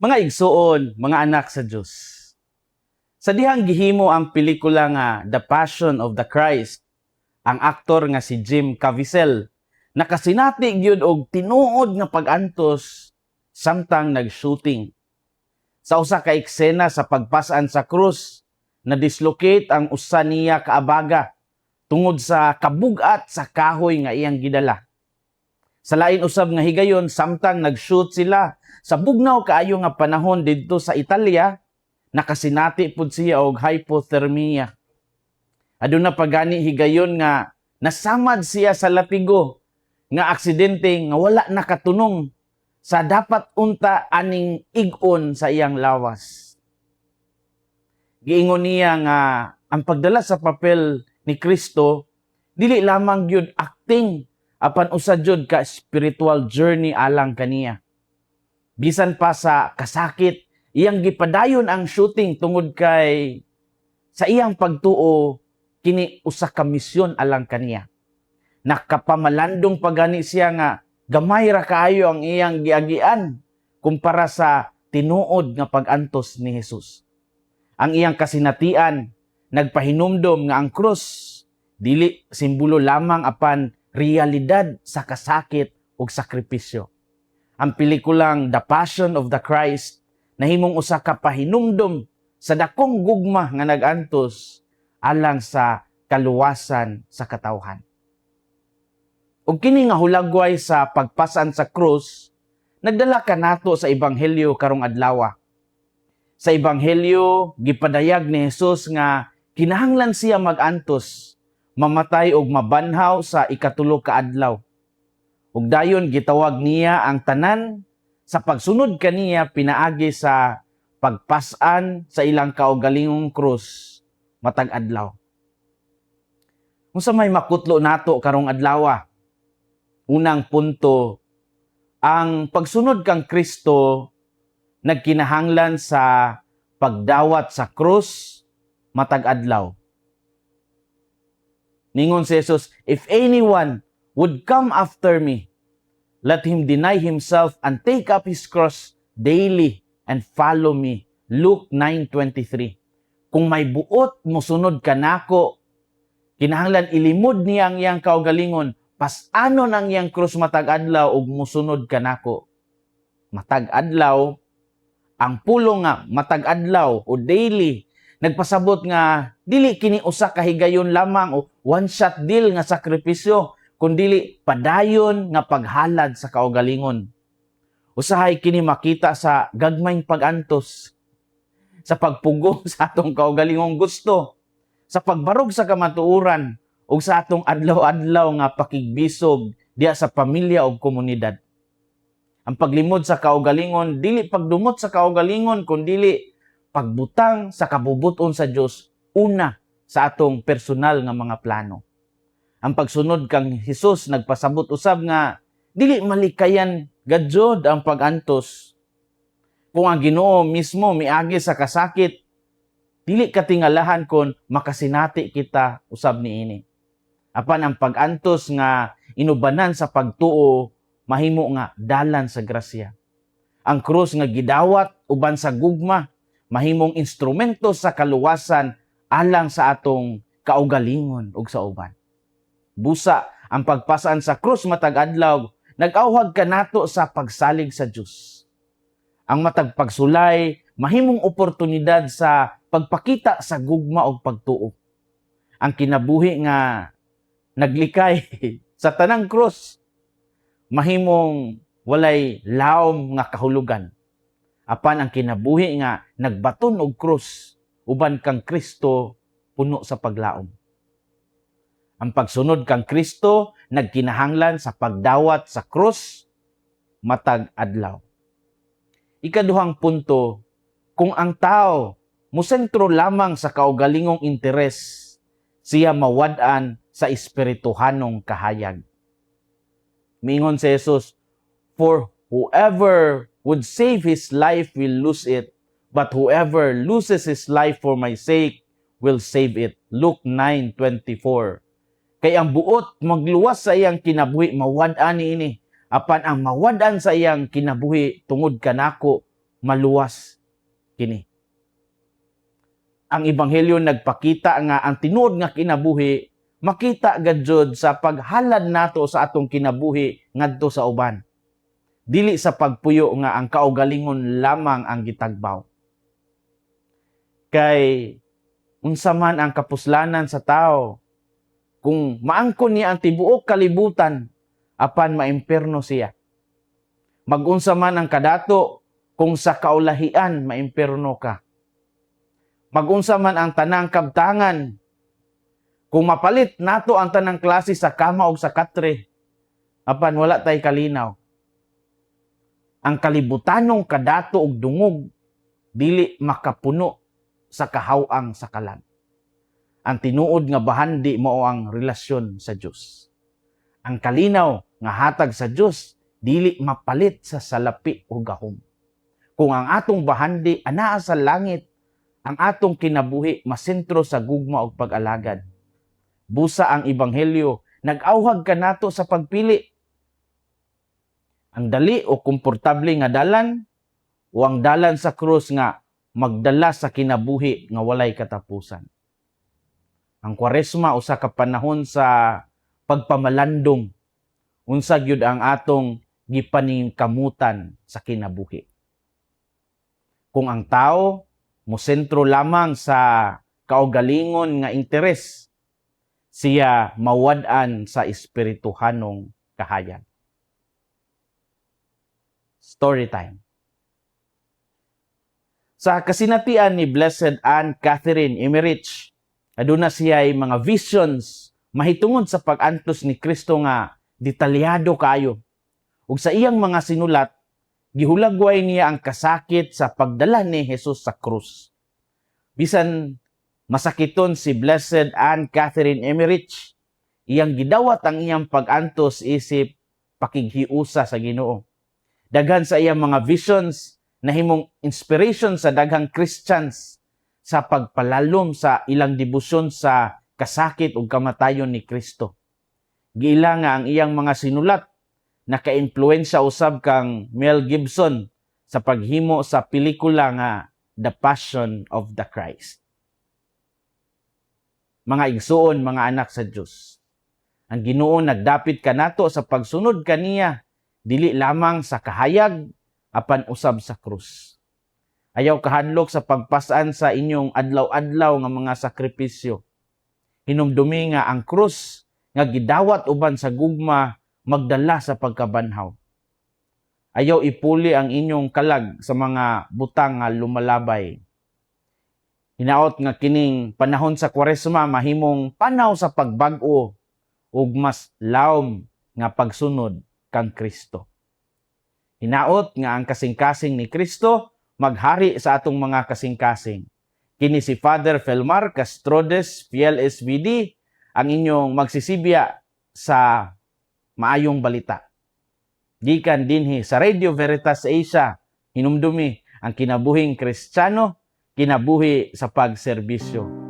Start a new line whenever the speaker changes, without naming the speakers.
Mga igsuon, mga anak sa Dios. Sa dihang gihimo ang pelikula nga The Passion of the Christ, ang aktor nga si Jim Caviezel nakasinati gyud og tinuod nga pag-antos samtang nag-shooting. Sa usa ka eksena sa pagpasan sa krus, na-dislocate ang usa niya ka abaga tungod sa kabugat sa kahoy nga iyang gidala. Sa lain usab nga higayon, samtang nag-shoot sila sa bugnaw kaayo nga panahon didto sa Italia, nakasinati pud siya og hypothermia. Aduna pa gani higayon nga nasamad siya sa latigo nga aksidente nga wala nakatunong sa dapat unta aning ig-on sa iyang lawas. Giingon niya nga ang pagdala sa papel ni Kristo dili lamang gyud acting apan usa jud ka spiritual journey alang kaniya. Bisan pa sa kasakit, iyang gipadayon ang shooting tungod kay sa iyang pagtuo kini usa ka misyon alang kaniya. Nakapamalandong pagani siya nga gamay ra kaayo ang iyang giagian kumpara sa tinuod nga pag-antos ni Jesus. Ang iyang kasinatian nagpahinumdom nga ang krus dili simbolo lamang apan realidad sa kasakit ug sakripisyo. Ang pelikulang The Passion of the Christ nahimong usa ka pahinumdom sa dakong gugma nga nag-antos alang sa kaluwasan sa katawhan. Ug kini nga hulagway sa pagpasan sa krus nagdala kanato sa ebanghelyo karong adlaw. Sa ebanghelyo, gipadayag ni Jesus nga kinahanglan siya mag-antos, mamatay ug mabanhaw sa ikatulo ka adlaw. Ug dayon gitawag niya ang tanan sa pagsunod kaniya pinaagi sa pagpas-an sa ilang kaugalingong krus matag adlaw. Unsa may makutlo nato karong adlaw? Unang punto, ang pagsunod kang Kristo nagkinahanglan sa pagdawat sa krus matag adlaw. Ningon si Jesus, "If anyone would come after me, let him deny himself and take up his cross daily and follow me." Luke 9:23. Kung may buot mosunod kanako, kinahanglan ilimod niya ang iyang kaugalingon, pas-anon ang iyang krus matag adlaw ug mosunod kanako. Matag adlaw, ang pulong nga matag adlaw o daily nagpasabot nga dili kini usa ka higayon lamang o one shot deal nga sakripisyo, kundili padayon nga paghalad sa kaugalingon. Usahay kini makita sa gagmayng pag-antos, sa pagpugong sa atong kaugalingong gusto, sa pagbarog sa kamatuoran ug sa atong adlaw-adlaw nga pakigbisog diha sa pamilya ug komunidad. Ang paglimod sa kaugalingon dili pagdumot sa kaugalingon, kundili pagbutang sa kabubuton sa Dios una sa atong personal nga mga plano. Ang pagsunod kang Hesus nagpasabot usab nga dili malikayan gadyod ang pag-antos. Kung ang Ginoo mismo miagi sa kasakit, dili katingalahan kon makasinati kita usab niini. Apan ang pag-antos nga inubanan sa pagtuo mahimo nga dalan sa grasya. Ang krus nga gidawat uban sa gugma mahimong instrumento sa kaluwasan alang sa atong kaugalingon ug sa uban. Busa, ang pagpasan sa krus matag adlaw nag-awhag kanato sa pagsalig sa Dios. Ang matag pagsulay mahimong oportunidad sa pagpakita sa gugma ug pagtuo. Ang kinabuhi nga naglikay sa tanang krus mahimong walay lawom nga kahulugan. Apan ang kinabuhi nga nagbaton og krus uban kang Kristo puno sa paglaom. Ang pagsunod kang Kristo nagkinahanglan sa pagdawat sa krus matag adlaw. Ikaduhang punto, kung ang tao musentro lamang sa kaugalingong interes, siya mawad-an sa espirituhanong kahayag. Mingon si Jesus, "For whoever would save his life will lose it, but whoever loses his life for my sake will save it." Luke 9:24. Kay ang buot magluwas sa iyang kinabuhi mawad-an niini. Apan ang mawad-an sa iyang kinabuhi tungod kanako Maluwas kini. Ang ebanghelyo nagpakita nga ang tinuod nga kinabuhi makita gad sa paghalad nato sa atong kinabuhi ngadto sa uban. Dili sa pagpuyo nga ang kaugalingon lamang ang gitagbaw. Kay unsa man ang kapuslanan sa tao kung maangkon niya ang tibuok kalibutan apan maimpierno siya? Magunsa man ang kadato kung sa kaulahian maimpierno ka? Magunsa man ang tanang kabtangan kung mapalit nato ang tanang klase sa kama o sa katre apan wala tay kalinaw? Ang kalibutanong kadato og dungog dili makapuno sa kahaw-ang sa kalag. Ang tinuod nga bahandi mao ang relasyon sa Dios. Ang kalinaw nga hatag sa Dios dili mapalit sa salapi o gahom. Kung ang atong bahandi anaa sa langit, ang atong kinabuhi masentro sa gugma ug pag-alagad. Busa ang ebanghelyo nag-awhag kanato sa pagpili: ang dali o komportable nga dalan o ang dalan sa krus nga magdala sa kinabuhi nga walay katapusan. Ang Kwaresma usa ka panahon sa pagpamalandong, unsa gyud ang atong gipaningkamutan sa kinabuhi. Kung ang tao mosentro lamang sa kaugalingon nga interes, siya mawad-an sa espirituhanong kahayag. Story time. Sa kasinatian ni Blessed Anne Catherine Emmerich, aduna siya ay mga visions mahitungod sa pag-antos ni Kristo nga detalyado kaayo. Ug sa iyang mga sinulat, gihulagway niya ang kasakit sa pagdala ni Jesus sa krus. Bisan masakiton si Blessed Anne Catherine Emmerich, iyang gidawat ang iyang pag-antos isip pakighiusa sa Ginoo. Daghan sa iyang mga visions nahimong inspiration sa daghang Christians sa pagpalalom sa ilang debosyon sa kasakit ug kamatayon ni Kristo. Giila nga ang iyang mga sinulat naka-impluwensya usab kang Mel Gibson sa paghimo sa pelikula nga The Passion of the Christ. Mga igsuon, mga anak sa Dios, ang Ginoo nagdapit kanato sa pagsunod kaniya dili lamang sa kahayag apan usab sa krus. Ayaw kahadlok sa pagpasan sa inyong adlaw-adlaw nga mga sakripisyo. Hinumdumi nga ang krus nga gidawat uban sa gugma magdala sa pagkabanhaw. Ayaw ipuli ang inyong kalag sa mga butang nga lumalabay. Hinaot nga kining panahon sa Kwaresma mahimong panaw sa pagbag-o ug mas lawom nga pagsunod kang Kristo. Hinaot nga ang kasing-kasing ni Kristo maghari sa atong mga kasing-kasing. Kini si Father Felmar Castrodes, Fiel SVD, ang inyong magsisibya sa maayong balita. Gikan dinhi sa Radio Veritas Asia, hinumdumi ang kinabuhing Kristiyano, kinabuhi sa pagserbisyo.